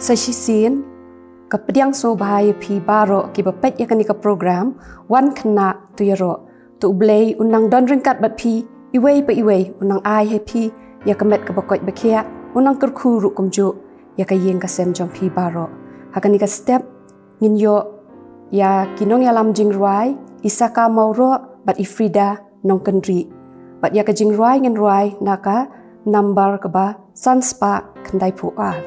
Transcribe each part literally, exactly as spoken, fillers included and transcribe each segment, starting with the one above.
Sa shisien, ka pdiang sngewbha ïa phi baroh kiba peit ïa kane ka program, wan khynnah to ïaroh. To U Blei un nang don ryngkat bad phi, iwei pa iwei, un nang ai ha phi ïa ka met kaba koit ba khiah, un nang kyrkhu ruh kumjuh ïa ka ïing ka sem jong phi baroh. Ha kane ka step, ngin ïoh ïa ki nongïalam jingrwai, i Saka Mawroh bad i Frida Nongkynrih. Bad ïa ka jingrwai ngin rwai na ka nambar kaba san spah khyndai phew ar.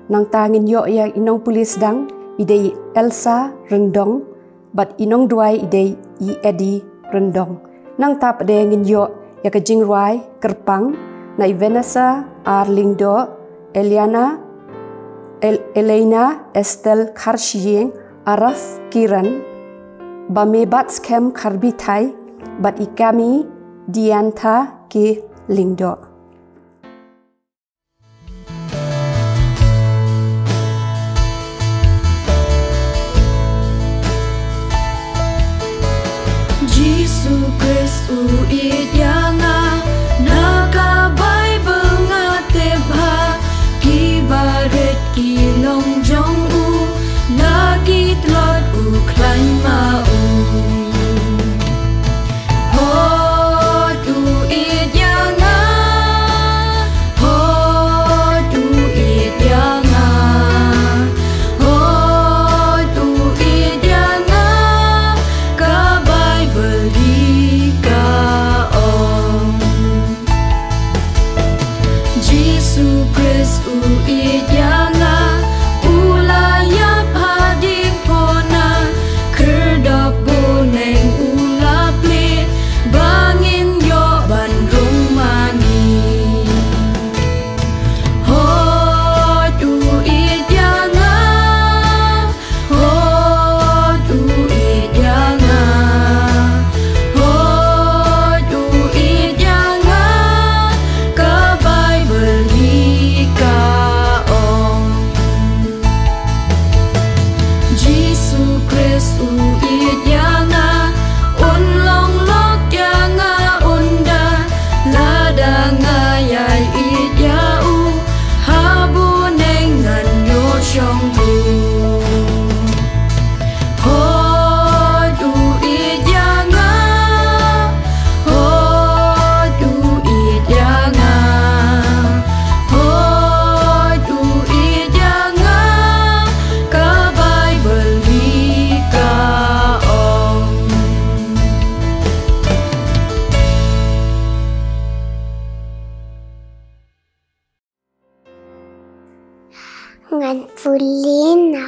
Nangta ngin ïoh ïa i nongpule sdang, i dei i Elsa Ryndong, bad i nongduwai i dei i Eddie Ryndong. Nangta pat de ngin ïoh ïa ka jingrwai kyrpang na i Vanessa R Lyngdoh, Eliana, El-, Elena Estelle Kharshiing, Araf Kiran, Bamebatskhem Kharbithai, bad i Kami Diantha K Lyngdoh. Jisu Khrist u ïeit ïa nga, na ka Baibl nga tip ha ki barit ki long jong u, la ki tlot u khlaiñ ma u. Hooid u ïeit ïa nga, hooid u ïeit ïa nga, hooid u ïeit ïa nga, ka Baibl hi ka ong. Jisu Khrist u ïeit ïa nga, u la ïap ha diengphna, khyrdop bneng u la plie, ba ngin ïoh ban rung mane. Hooid u ïeit ïa nga, hooid u ïeit ïa nga, hooid u ïeit ïa nga, ka Baibl hi ka ong. Jisu Khrist u ïeit ïa nga, un long lok ïa nga, un da, lada nga ïai ïeit ïa u, ha bneng ngan ïoh shong buh. Hooid u ïeit ïa nga, hooid u ïeit ïa nga, hooid u ïeit ïa nga, ka Baibl hi ka ong. Ngan pule na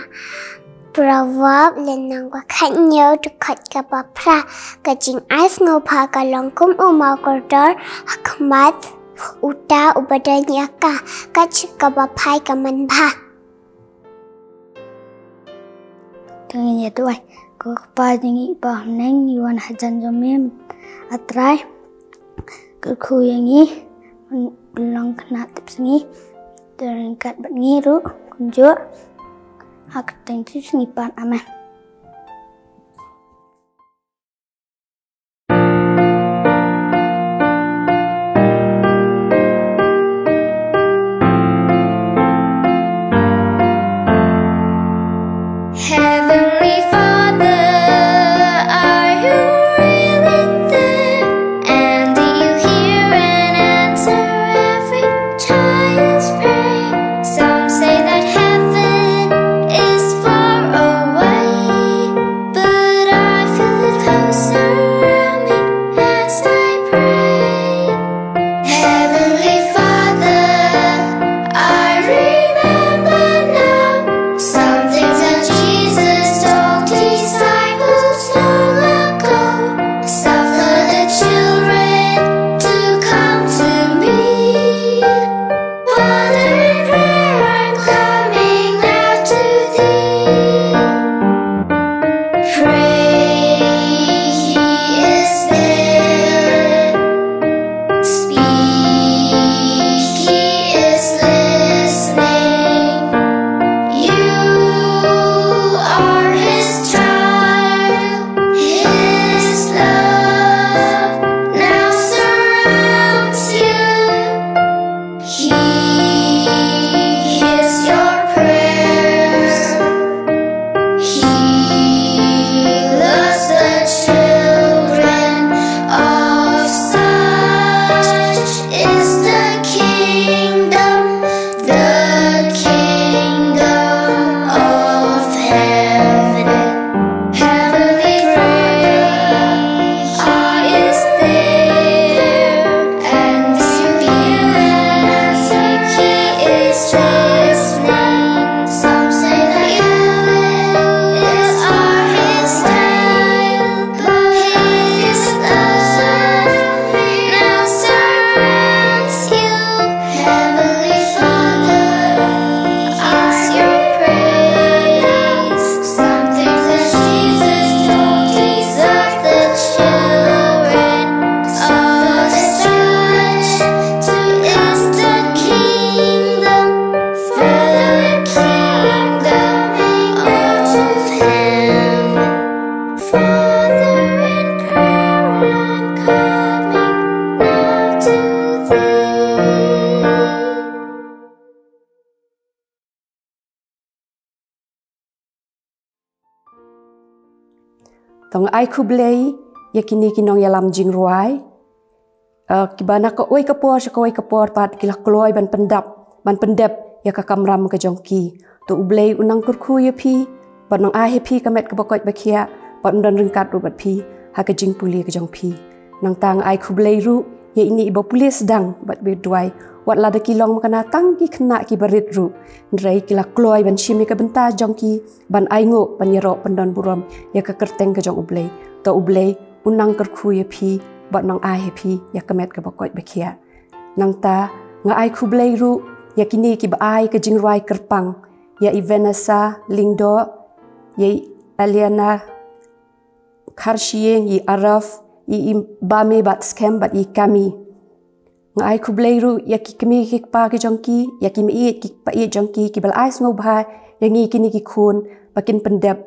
Proverb lynnong ba khathynñiew dkhot kaba phra. Ka jingai sngewbha ka long kum u mawkordor ha khmat uta uba don ïa ka, kat shaba phai ka manbha. To ngin ïa duwai. Ko Kpa jong ngi ba ha bneng, ngi wan hajan jong me, A Trai. Kyrkhu ïa ngi, long khynnah tipsngi, to ryngkat bad ngi ruh kumjuh. Ha ka kyrteng Jisu ngi pan, amen. Heavenly Father, are you really there? And do you hear and answer every child's prayer? Some say that heaven is far away, but I feel it close around me as I pray. Heavenly Father, I remember now some things that Jesus To nga ai khublei ïa kine ki nongïalam jingrwai, eh, kiba na kawei ka por sha kawei ka por pat ki la kloi ban pyndap, ban pyndep ïa ka kamram ka jong ki. To U Blei un nang kyrkhu ïa phi, bad nang ai ha phi ka met kaba koit ba khiah, bad un don ryngkat ruh bad phi ha ka jingpule ka jong phi. Nangta nga ai khublei ruh ïa ine iba pule sdang bad ba duwai, wat lada ki long makna tang ki khynnah kiba rit ruh, hynrei ki la kloi ban shim ïa ka bynta jong ki, ban ainguh, ban ïaroh pyndon burom ïa ka kyrteng ka jong U Blei. To U Blei un nang kyrkhu ïa phi, bad nang ai ha phi ïa ka met kaba koit ba khiah. Nangta nga ai khublei ruh ïa kine kiba ai ka jingrwai kyrpang, ïa i Vanessa Lyngdoh, ïa i Aliana Kharshiing, i Araf, i, i Bame bad Skhem bad i Kami. Nga ai khublei ruh ïa ki kmie ki kpa ki jong ki, ïa ki meieit ki kpa ïeit jong ki, kiba la ai sngewbha ïa ngi kine ki khun ba kin pyndep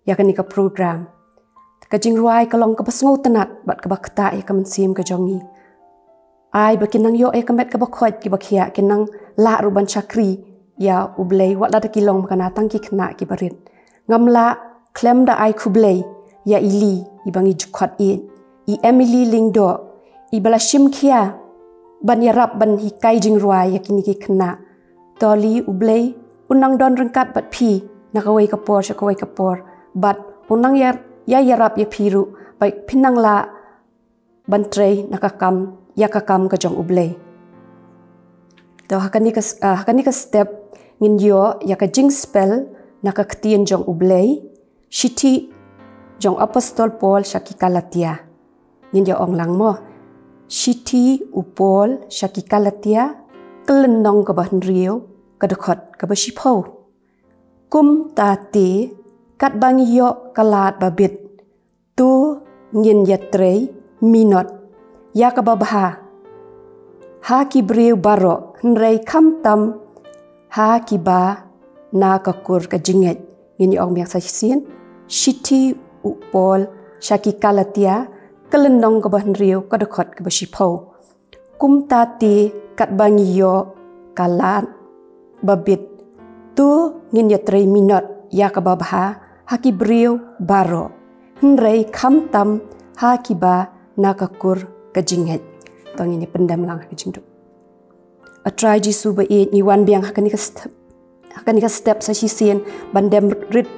ïa kane ka program. Ka jingrwai ka long kaba sngewtynnat bad kaba ktah ïa ka mynsiem ka jong ngi. Ai ba kin nang ïoh ïa ka met kaba koit kaba khiah, kin nang lah ruh ban shakri ïa U Blei, wat lada ki long makna tang ki khynnah kiba rit. Ngam lah khlem da ai khublei ïa i Li, iba ngi ju khot ïeit, i Emily Lyngdoh, iba la shim khia ban ïarap ban hikai jingrwai ïa kine ki khynnah. To Li, U Blei un nang don ryngkat bad phi na kawei ka por sha kawei ka por, bad un nang ïa, ïa ïarap ïa phi ruh ba phin nang lah ban trei na ka kam, ïa ka kam ka jong U Blei. To ha kane ka s-, ah, ha kane ka step ngin ïoh ïa ka jingspel na ka ktien jong U Blei, Shithi jong Apostol Paul sha ki Kalatia. Ngin ïa ong lang mo. Shithi u Paul sha ki Kalatia, ka lynnong kaba hynriew, ka dkhot kaba shiphew. Kumta te, katba ngi ïoh ka lad ba bit, to ngin ïatrei minot ïa kaba bha ha ki briew baroh, hynrei khamtam ha kiba na ka kur ka jingngeit. Ngin ïa ong biang sa shisien, Shithi u Paul sha ki Kalatia, ka lynnong kaba hynriew, ka dkhot kaba shiphew. Kumta te, katba ngi ïoh ka lad ba bit, to ngin ïatrei minot ïa kaba bha ha ki briew baroh, hynrei khamtam ha kiba na ka kur ka jingngeit. To ngin ïa pyndem lang ha ka jingduh. A Trai Jisu ba ïeit, ngi wan biang ha kane ka step, ha kane ka step sa shisien ban dem rit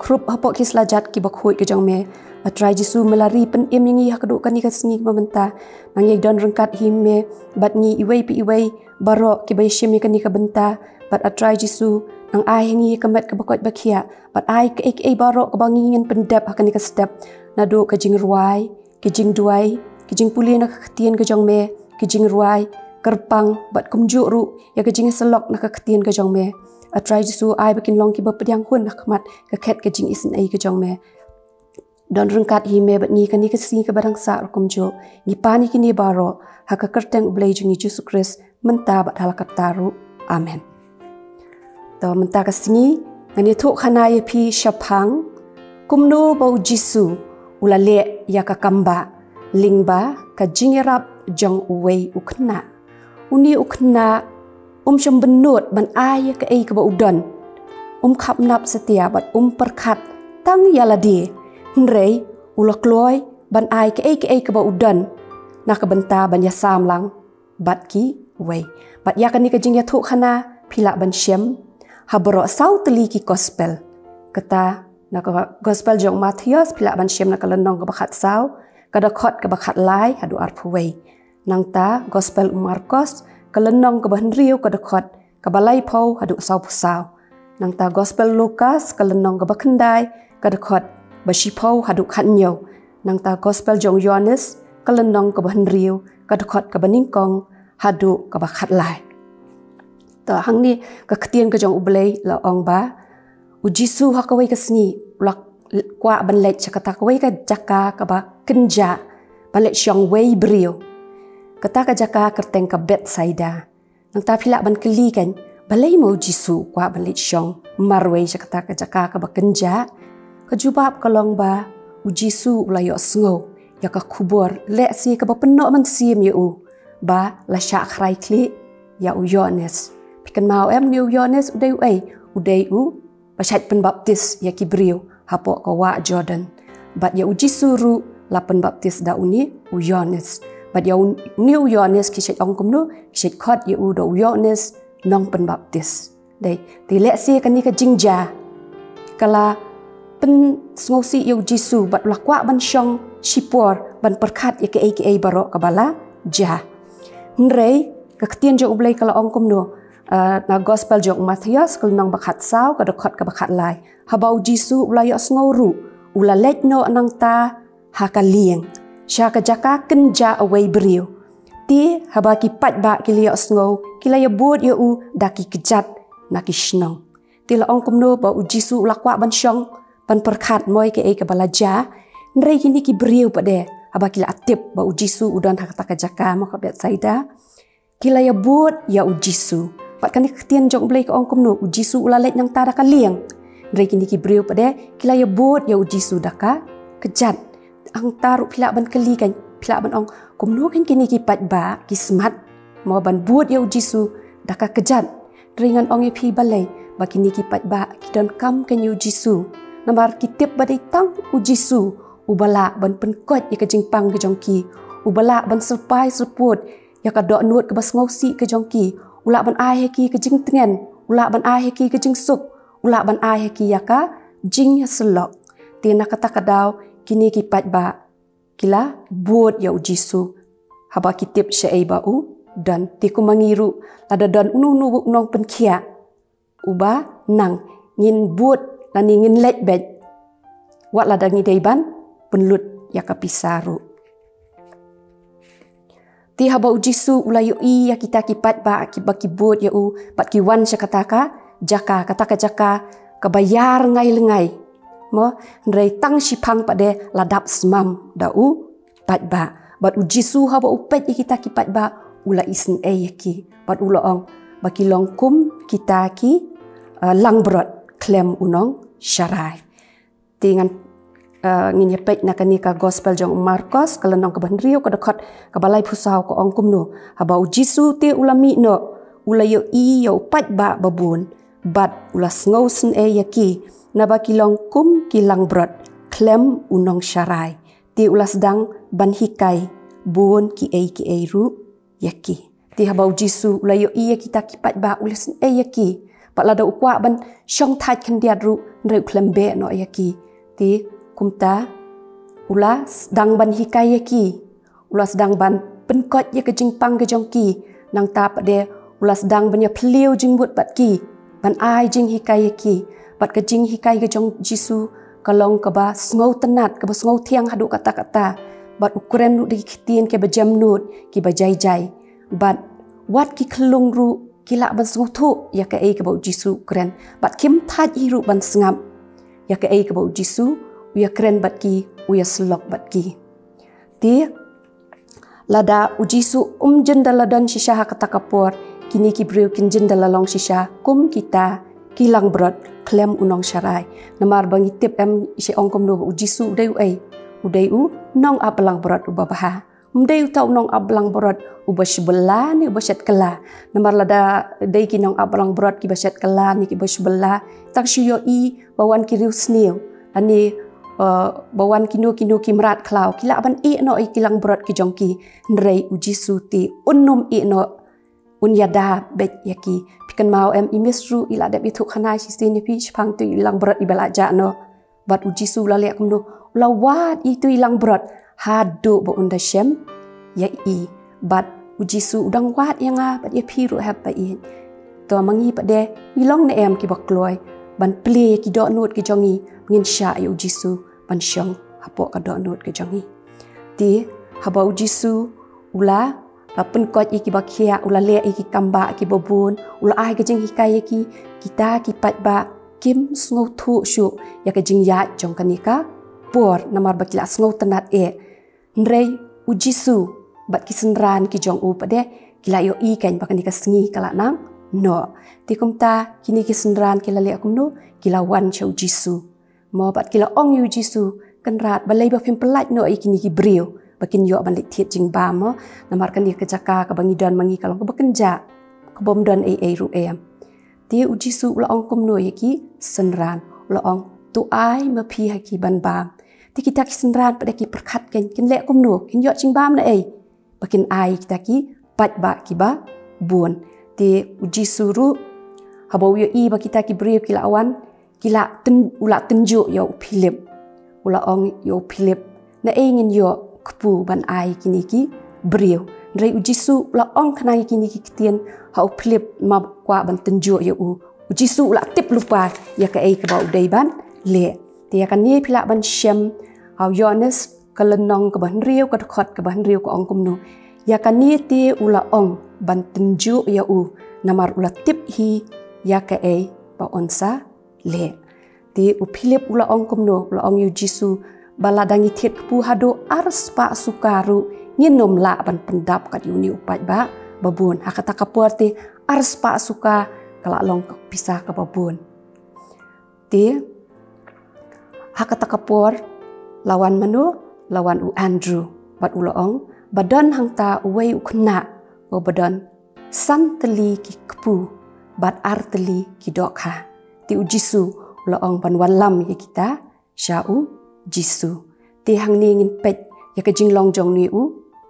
khrup hapoh ki slajat kiba khuid ka jong me. A Trai Jisu, me la ri pynim ïa ngi ha ka duh kane ka sngi ba mynta. Nang ïa don ryngkat hi me bad ngi iwei pa iwei baroh kiba ïa shim ïa kane ka bynta. Bad A Trai Jisu, nang ai ha ngi ka met kaba koit ba khiah, bad ai kaei kaei baroh kaba ngi ngin pyndep ha kane ka step, naduh ka jingrwai, ka jingduwai, ka jingpule na ka ktien ka jong me, ka jingrwai kyrpang, bad kumjuh ruh ïa ka jingïasyllok na ka ktien ka jong me. A Trai Jisu, ai ba kin long kiba pdiang hun ha khmat ka khet ka jingisynei ka jong me. Don ryngkat hi me bad ngi kane ka sngi kaba dang sah ruh kumjuh. Ngi pan ïa kine baroh ha ka kyrteng U Blei jong ngi Jisu Khrist, mynta bad ha la katta ruh. Amen. To mynta ka sngi ngan ïathuh khana ïa phi shaphang kumno ba U Jisu u la leh ïa ka kam ba lyngba ka jingïarap jong uwei u khynnah. Une u khynnah um shym bynnud ban ai ïa kaei kaba u don. Um khapnap satia bad um pyrkhat tang ïa lade. Hynrei u la kloi ban ai kaei kaei kaba u don na ka bynta ban ïasam lang bad kiwei. Bad ïa kane ka jingïathuh khana phi lah ban shem ha baroh saw tylli ki gospel. Kata na ka gospel jong u Mathaios, phi lah ban shem na ka lynnong kaba khatsaw, ka dkhot kaba khatlai haduh arphew wei. Nangta gospel u Markos, ka lynnong kaba hynriew, ka dkhot kaba laiphew haduh sawphew saw. Nangta gospel Lukas, ka lynnong kaba khyndai, ka dkhot ba shiphew haduh khathynñiew. Nangta gospel jong u Ïoannis, ka lynnong kaba hynriew, ka dkhot kaba nyngkong haduh kaba khatlai. To hangne ka ktien ka jong U Blei la ong ba U Jisu ha kawei ka sngi u la kwah ban leit sha kata kawei ka jaka kaba kynjah, ban leit shong wei briew. Kata ka jaka kyrteng ka Bethsaida. Nangta phi lah ban kylli kan, balei ma U Jisu u kwah ban leit shong marwei sha kata ka jaka kaba kynjah? Ka jubab ka long ba U Jisu u la ïohsngew ïa ka khubor lehse kaba pynnoh mynsiem ïa u ba la shah khrai khlieh ïa u Ïoannis. Phi kynmaw em, une u Ïoannis u dei uei? U dei u ba shait pynbaptis ïa ki briew hapoh ka wah Jordan. Bad ïa u Jisu ruh la pynbaptis da une u Ïoannis. Bad ïa une u Ïoannis ki shait ong kumno, ki shait khot ïa u da u Ïoannis nongpynbaptis. Dei, te lehse kane ka jingjia ka la pynsngewsih ïa u Jisu bad u la kwah ban shong shipor ban pyrkhat ïa kaei kaei baroh kaba la jia. Hynrei ka ktien jong U Blei ka la ong kumno, ah, na gospel jong u Mathaios ka lynnong ba khatsaw ka dkhot kaba khatlai. Haba u Jisu u la ïohsngew ruh, u la leit noh nangta ha ka lieng, sha ka jaka kynja uwei briew. Te haba ki paidbah ki la ïohsngew, ki la ïabud ïa u da ki kjat na ki shnong. Te la ong kumno ba u Jisu u la kwah ban shong ban pyrkhat mo ïa kaei kaba la jia. Hynrei kine ki briew pat de, haba ki la tip ba u Jisu u don ha kata ka jaka mo ka Bethsaida, ki la ïabud ïa u Jisu. Bad kane ka ktien jong U Blei ka ong kumno, u Jisu u la leit nangta da ka lieng. Hynrei kine ki briew pat de, ki la ïabud ïa u Jisu da ka kjat. Hangta ruh phi lah ban kylli kan, phi lah ban ong, kumno kan kine ki paidbah ki smat mo ban bud ïa u Jisu da ka kjat. Hynrei ngan ong ïa phi balei ba kine ki paidbah ki donkam kan ïa u Jisu. Namar ki tip ba dei tang u Jisu uba lah ban pynkoit ïa ka jingpang ka jong ki, uba lah ban syrpai syrpud ïa ka dohnud kaba sngewsih ka jong ki, u lah ban ai ha ki ka jingtngen, u lah ban ai ha ki ka jingsuk, u lah ban ai ha ki ïa ka jingïasyllok. Te na kata ka daw kine ki paidbah ki la bud ïa u Jisu haba ki tip shaei ba u don. Te kum ma ngi ruh, lada don uno uno u nongpynkhiah uba nang, ngin bud lane ngin leit beit, wat lada ngi dei ban pynlut ïa ka pisa ruh. Te haba u Jisu u la ïohi ïa kita ki paidbah kiba ki bud ïa u bad ki wan sha kata ka jaka, kata ka jaka kaba ïar ngai lyngai mo, hynrei tang shiphang pat de la dap smam da u paidbah. Bad u Jisu haba u peit ïa kita ki paidbah, u la isynei ïa ki bad u la ong ba ki long kum kita ki, eh, langbrot khlem u nongsharai. Te ngan, eh, ngin ïa peit na kane ka gospel jong u Markos ka lynnong kaba hynriew ka dkhot kaba laiphew saw ka ong kumno. Haba u Jisu te u la mih noh, u la ïohi ïa u paidbah babun bad u la sngewsynei ïa ki, naba ki long kum ki langbrot khlem u nongsharai. Te u la sdang ban hikai bun kiei kiei ruh ïa ki. Te haba u Jisu u la ïohi ïa kita ki paidbah, u la isynei ïa ki. Bad lada u kwah ban shong thait khyndiat ruh, hynrei u khlem beh noh ïa ki. Te kumta u la sdang ban hikai ïa ki, u la sdang ban pynkoit ïa ka jingpang ka jong ki. Nangta pat de u la sdang ban ïa phylliew jingmut bad ki, ban ai jinghikai ïa ki. Bad ka jinghikai ka jong u Jisu ka long kaba sngewtynnat, kaba sngewthiang haduh katta katta. Bad u kren ruh da ki ktien kiba jemnud, kiba jai jai. Bad wat ki khyllung ruh ki lah ban sngewthuh ïa kaei kaba u Jisu u kren. Bad kim thait hi ruh ban sngap ïa kaei kaba u Jisu u ïa kren bad ki, u ïa syllok bad ki. Te lada u Jisu um jin da la don shisha ha kata ka por, kine ki briew kin jin da la long shisha kum kita ki langbrot khlem u nongsharai. Namar ba ngi tip em, shi ong kumno ba u Jisu u dei uei? U dei u nongap langbrot uba bha. Um dei uta u nongap langbrot uba shibella ne uba shet kylla. Namar lada dei ki nongap langbrot kiba shet kylla ne kiba shibella, tang shu ïohi ba wan ki riewsniew, lane, eh, ba wan kino kino ki mrad khlaw, ki lah ban ïeh noh ïa ki langbrot ki jong ki. Hynrei u Jisu te un ym ïeh noh, un ïada beit ïa ki. Phi kynmaw em, i miss ruh i la dep ïathuh khana shisien ïa phi shaphang tu i langbrot iba la jah noh. Bad u Jisu u la leh kumno? U la wad ïa itu i langbrot haduh ba un da shem ïa i. Bad u Jisu u dang wad ïa nga bad ïa phi ruh hep ba ïeit. To ma ngi pat de, ngi long ne em kiba kloi ban plie ïa ki dohnud ki jong ngi, ngin shah ïa u Jisu ban shong hapoh ka dohnud ka jong ngi. Te haba u Jisu u la la pynkoit ïa kiba khiah, u la leh ïa ki kam bah kiba bun, u la ai ka jinghikai ïa ki, kita ki paidbah kim sngewthuh shuh ïa ka jingïaid jong kane ka por, namar ba ki la sngewtynnat eh. Hynrei u Jisu bad ki synran ki jong u pat de ki la ïohi kan ba kane ka sngi ka la nang noh. Te kumta kine ki synran ki la leh kumno? Ki la wan sha u Jisu. Mo, bad ki la ong ïa u Jisu, Kynrad, balei ba phim pyllait noh ïa kine ki briew ba kin ïoh ban leit thied jingbam mo? Namar kane ka jaka kaba ngi don ma ngi ka long kaba kynjah, ka bym don ei ei ruh em. Te u Jisu u la ong kumno ïa ki synran? U la ong, To ai ma phi ha ki ban bam. Te kita ki synran pat de ki pyrkhat kein, kin leh kumno, kin ïoh jingbam na ei ba kin ai kita ki paidbah kiba bun. Te u Jisu ruh, haba u ïohi ba kita ki briew ki la wan, ki la tyn-, u la tynjuh ïa u Philip. U la ong ïa u Philip, na ei ngin ïoh kpu ban ai kine ki briew. Hynrei u Jisu u la ong khnang ïa kine ki ktien ha u Philip, namar u kwah ban tynjuh ïa u. U Jisu u la tip lypa ïa kaei kaba u dei ban leh. Te ïa kane phi lah ban shem ha u Ïoannis ka lynnong kaba hynriew, ka dkhot kaba hynriew, ka ong kumno. Ïa kane te u la ong ban tynjuh ïa u, namar u la tip hi ïa kaei ba un sa leh. Te u Philip u la ong kumno, u la ong ïa u Jisu, ba lada ngi thied kpu haduh ar spah suka ruh, ngin ym lah ban pyndap kat ïa une u paidbah ba bun. Ha kata ka por te ar spah suka ka la long ka pisa kaba bun. Te ha kata ka por la wan mano, la wan u Andrew, bad u la ong, ba don hangta uwei u khynnah, u ba don san tylli ki kpu bad ar tylli ki dohkha. Te u Jisu u la ong ban wallam ïa kita sha u Jisu. Te hangne ngin peit ïa ka jinglong jong une u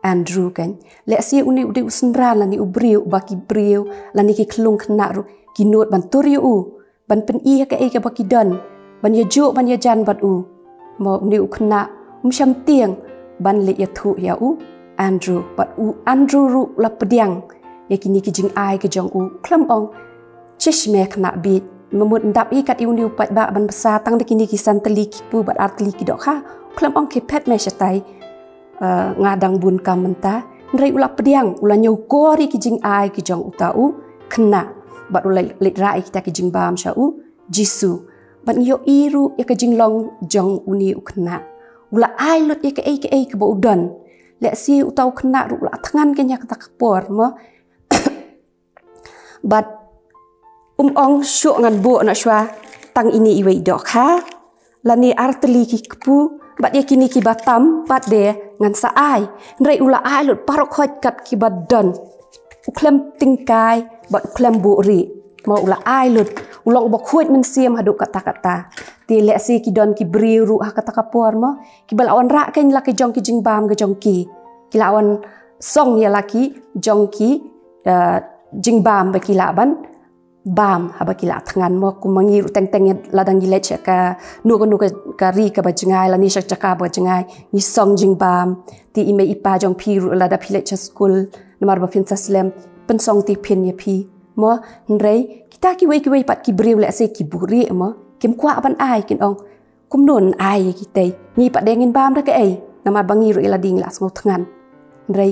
Andrew kein. Lehse une u dei u synran lane u briew ba ki briew lane ki khyllung khynnah ruh ki nud ban tur ïa u, ban pyni ïa kaei kaba ki don, ban ïajuh ban ïajan bad u. Mo une u khynnah um shym tieng ban leit ïathuh ïa u Andrew, bad u Andrew ruh u la pdiang ïa kine ki jingai ka jong u, khlem ong, shish me khynnah bieit, me mut ndap hi kat ïa une u paidbah ban bsa tang da kine ki san tylli ki kpu bad ar tylli ki dohkha, khlem ong khie phet me shatai, eh, nga dang bun kam mynta. Hynrei u la pdiang, u la ñiewkor ïa ki jingai ki jong uta u khynnah, bad u la leit rah ïa kita ki jingbam sha u Jisu. Bad ngi ïohi ruh ïa ka jinglong jong une u khynnah. U la ai lut ïa kaei kaei kaba u don. Lehse uta u khynnah ruh u la thngan kein ha kata ka por mo. Bad um ong shuh ngan buh noh shuwa tang ine iwei i dohkha, lane ar tylli ki kpu, bad ïa kine kiba tam pat de ngan sa ai. Hynrei u la ai lut baroh khoit kat kiba don. U khlem tyngkai bad u khlem buhrieh. Mo u la ai lut, u long uba khuid mynsiem haduh katta katta. Te lehse ki don ki briew ruh ha kata ka por mo, kiba la wanrah kein la ki jong ki jingbam ka jong ki. Ki la wan song ïa la ki jong ki, eh, jingbam ba ki lah ban bam haba ki la thngan mo. Kum ma ngi ruh teng teng lada ngi leit sha kano kano ka, ka ri kaba jngai lane sha jaka ba jngai, ngi song jingbam. Te i mei i pa jong phi ruh lada phi leit sha skul, namar ba phin sa slem, pynsong tiphin ïa phi mo. Hynrei kita kiwei kiwei pat ki briew lehse ki buhrieh mo, kim kwah ban ai, kin ong, kumno yn ai ïa kitei, ngi pat de ngin bam da kaei, namar ba ngi ruh ïa lade ngi la sngew thngan. Hynrei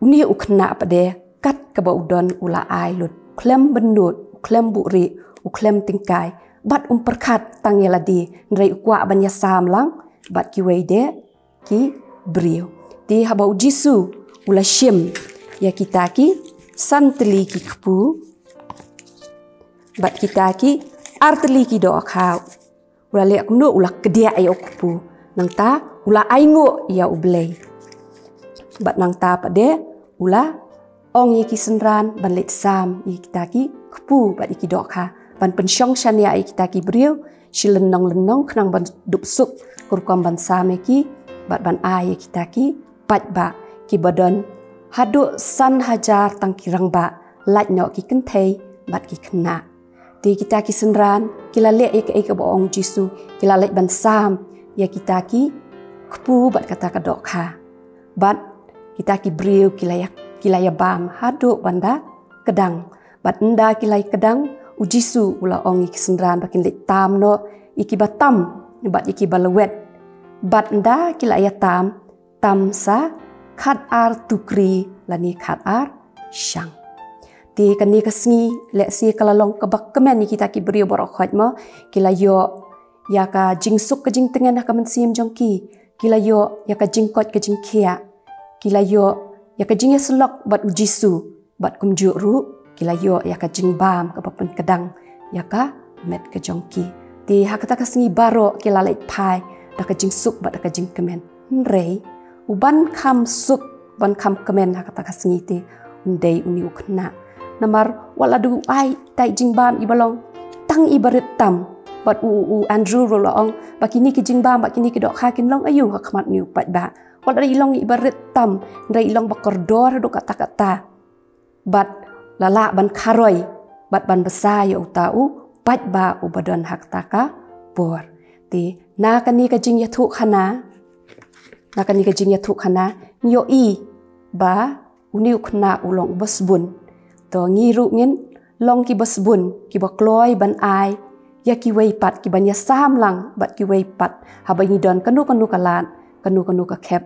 une u khynnah pat de kat kaba u don u la ai lut, u khlem bynnud, u khlem buhrieh, u khlem tyngkai, bad um pyrkhat tang ïa lade, hynrei u kwah ban ïasam lang bad kiwei de ki briew. Te haba u Jisu u la shim ïa kita ki san tylli ki kpu bad kita ki ar tylli ki dohkha, u la leh kumno, u la kdiah ïa u kpu. Nangta u la ainguh ïa U Blei. Bad nangta pat de u la ong ïa ki synran ban leit sam ïa kita ki kpu bad ïa ki dohkha, ban pynshong shaniah ïa kita ki briew shi lynnong lynnong khnang ban dup suk, ka rukom ban sam ïa ki bad ban ai ïa kita ki paidbah, kiba don haduh san hajar tang ki rangbah, lait noh ki kynthei bad ki khynnah. Te kita ki synran ki la leh ïa kaei kaba ong u Jisu, ki la leit ban sam ïa kita ki kpu bad kata ka dohkha. Bad kita ki briew ki la ïa, ki la ïa bam haduh ban da kdang. Bad ynda ki la ïa kdang, u Jisu u la ong ïa ki synran ba kin leit tam noh ïa kiba tam bad ïa kiba lwet. Bad ynda ki la ïa tam, tam sa khat ar tukri lane khat ar shang. Te kane ka sngi lehse ka la long kaba kmen ïa kita ki briew baroh khoit mo, ki la ïoh ïa ka jingsuk ka jingtngen ha ka mynsiem jong ki, ki la ïoh ïa ka jingkoit ka jingkhiah, ki la ïoh ïa ka jingïasyllok bad u Jisu, bad kumjuh ruh ki la ïoh ïa ka jingbam kaba pynkdang ïa ka met ka jong ki. Te ha kata ka sngi baroh ki la leit phai da ka jingsuk bad da ka jingkmen. Hynrei u ban kham suk, ban kham kmen ha kata ka sngi te, un dei une u khynnah. Namar wat la du ai tai jingbam iba long tang iba rit tam, Bad u, u, u Andrew ruh la ong ba kine ki jingbam bad kine ki dohkha kin long aïu ha khmat une u paidbah. Wat la i long iba rit tam, hynrei i long ba kordor haduh katta katta. Bad la lah ban kharoi bad ban bsa ïa uta u paidbah uba don ha kata ka por. Te na kane ka jingïathuhkhana, na kane ka jingïathuhkhana, ngi ïohi ba une u khynnah u long uba sbun. To ngi ruh ngin long kiba sbun, kiba kloi ban ai ïa kiwei pat, kiban ïasam lang bad kiwei pat haba ngi don kano kano ka lad, kano kano ka khep.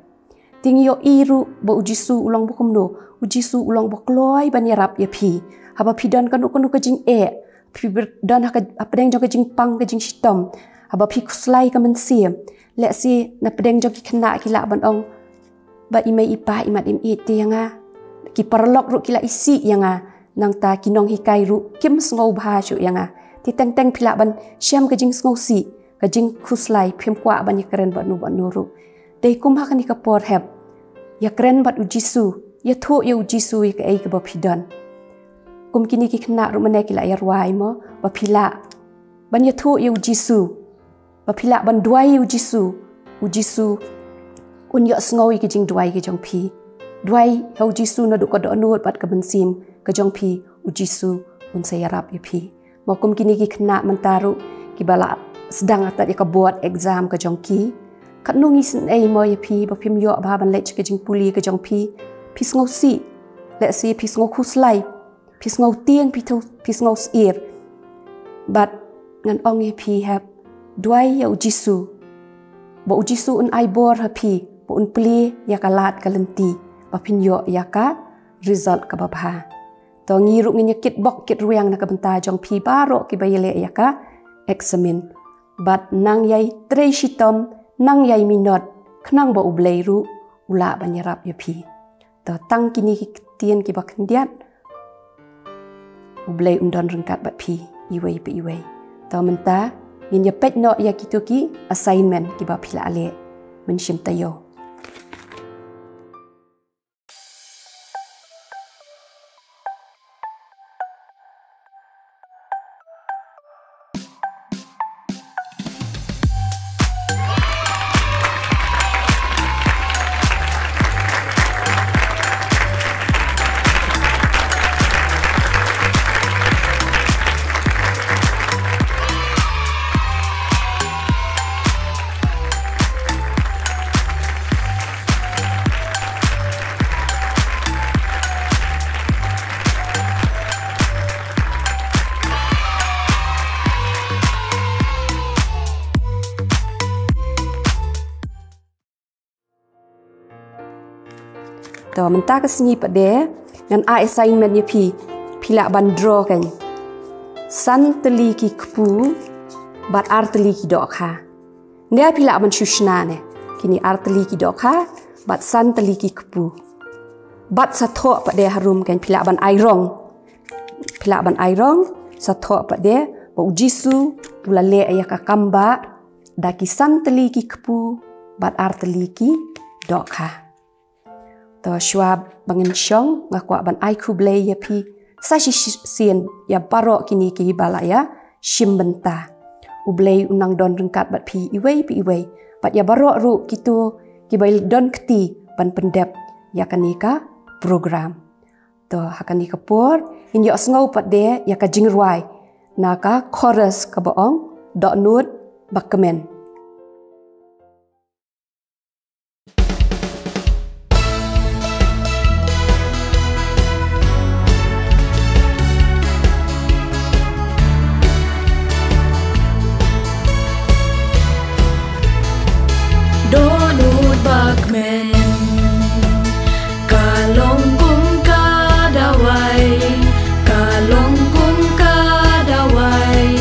Te ngi ïohi ruh ba u Jisu u long ba kumno, u Jisu u long ba kloi ban ïarap ïa phi. Haba phi don kano kano ka jingeh, phi ber-, don ha ka, hapdeng jong ka jingpang ka jingshitom, haba phi khuslai ka mynsiem, lehse na pdeng jong ki khynnah ki lah ban ong ba i mei i pa imat im ïeit te ïa nga. Ki paralok ruh ki la isih ïa nga. Nangta ki nonghikai ruh kim sngewbha shuh ïa nga. Te teng teng phi lah ban shem ka jingsngewsih, ka jingkhuslai, phim kwah ban ïakren bad uno bad uno ruh. Dei kum ha kane ka por hep, ïakren bad u Jisu, ïathuh ïa u Jisu ïa kaei kaba phi don. Kum kine ki khynnah ruh mynne ki la ïarwai mo, ba phi lah ban ïathuh ïa u Jisu, ba phi lah ban duwai ïa u Jisu. U Jisu un ïohsngew ïa ki jingduwai ki jong phi. Duwai ha u Jisu naduh ka dohnud bad ka mynsiem ka jong phi, u Jisu un sa ïarap ïa phi. Mo kum kine ki khynnah mynta ruh kiba la sdang tat ïa ka board exam ka jong ki. Katno ngi isynei mo ïa phi ba phim ïoh bha ban leit sha ka jingpule ka jong phi. Phi sngewsih, lehse phi sngewkhuslai, phi sngewtieng, phi thu-, phi sngewsyier. Bad ngan ong ïa phi hep, duwai ïa u Jisu, ba u Jisu un ai bor ha phi, ba un plie ïa ka lad ka lynti, ba phin ïoh ïa ka result kaba bha. To ngi ruh ngin ïa kitbok kitrwiang na ka bynta jong phi baroh kiba ïaleh ïa ka eksamin. Bad nang ïai trei shitom, nang ïai minot, khnang ba U Blei ruh u lah ban ïarap ïa phi. To tang kine ki ktien kiba khyndiat, U Blei un don ryngkat bad phi iwei pa iwei. To mynta ngin ïa peit noh ïa kito ki assignment kiba phi la leh. Mynsiem taïew. To mynta ka sngi pat de ngan ai assignment ïa phi, phi lah ban draw kan. San tylli ki kpu bad ar tylli ki dohkha. Nde phi lah ban shu shna ne. Kine ar tylli ki dohkha bad san tylli ki kpu. Bad sa thoh pat de harum kan phi lah ban ai rong. Phi lah ban ai rong, sa thoh pat de ba U Jisu u la leh ïa ka kam ba da ki san tylli ki kpu bad ar tylli ki dohkha. To shuwa ba ngin shong nga kwah ban ai khublei ïa phi sa shisien ïa baroh kine kiba la ïa shim bynta. U Blei un nang don ryngkat bad phi iwei pa iwei. Bad ïa baroh ruh kito kiba don kti ban pyndep ïa kane ka program. To ha kane ka por ngin ïohsngew pat de ïa ka jingrwai na ka chorus kaba ong Dohnud Bakmen. Dohnud bakmen, ka long kum ka dawai, ka long kum ka dawai.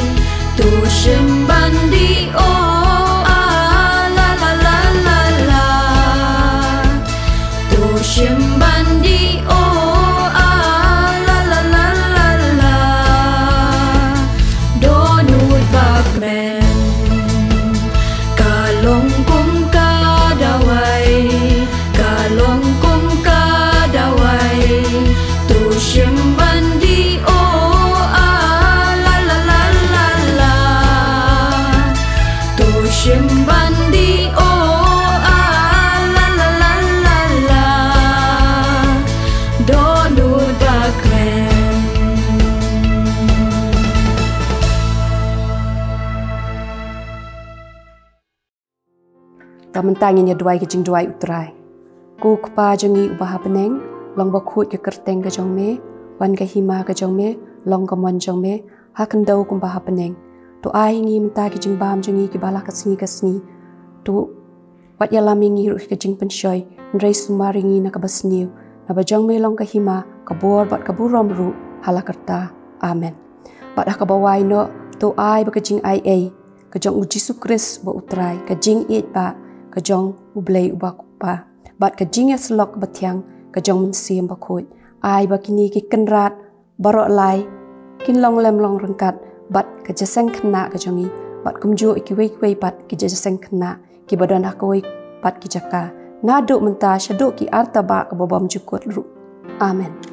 To shim ban dih oh ah la la la la la. To shim ban dih oh ah la la la la la. Dohnud bakmen, ka long kum ka dawai, ka long kum ka dawai. To shim ban dih oh ah la la la la la. Te mynta ngin ïa duwai ka jingduwai U Trai. Ko Kpa jong ngi uba ha bneng, long bakhuid ka kyrteng ka jong me, wan ka hima ka jong me, long ka mon jong me, ha khyndew kumba ha bneng. To ai ngi mynta ki jingbam jong ngi kiba la ka sngi ka sngi. To wat ïalam ïa ngi ruh ka jingpynshoi, hynrei sumar ïa ngi na kaba sniew, naba jong me long ka hima, ka bor bad ka burom ruh, ha la karta. Amen. Bad ha kaba wai noh, to ai ba ka jingai ei ka jong U Jisu Khrist ba U Trai, ka jingïeit ba ka jong U Blei uba Kpa, bad ka jingïasyllok ba thiang ka jong Mynsiem Bakhuid, ai ba kine ki kynrad baroh lai kin long lem long ryngkat bad ka jingïaseng khynnah ka jong ngi, bad kumjuh ïa kiwei kiwei pat ki jingïaseng khynnah kiba don ha kawei pat ki jaka, naduh mynta shaduh ki arta ba kaba bymjukut ruh. Amen.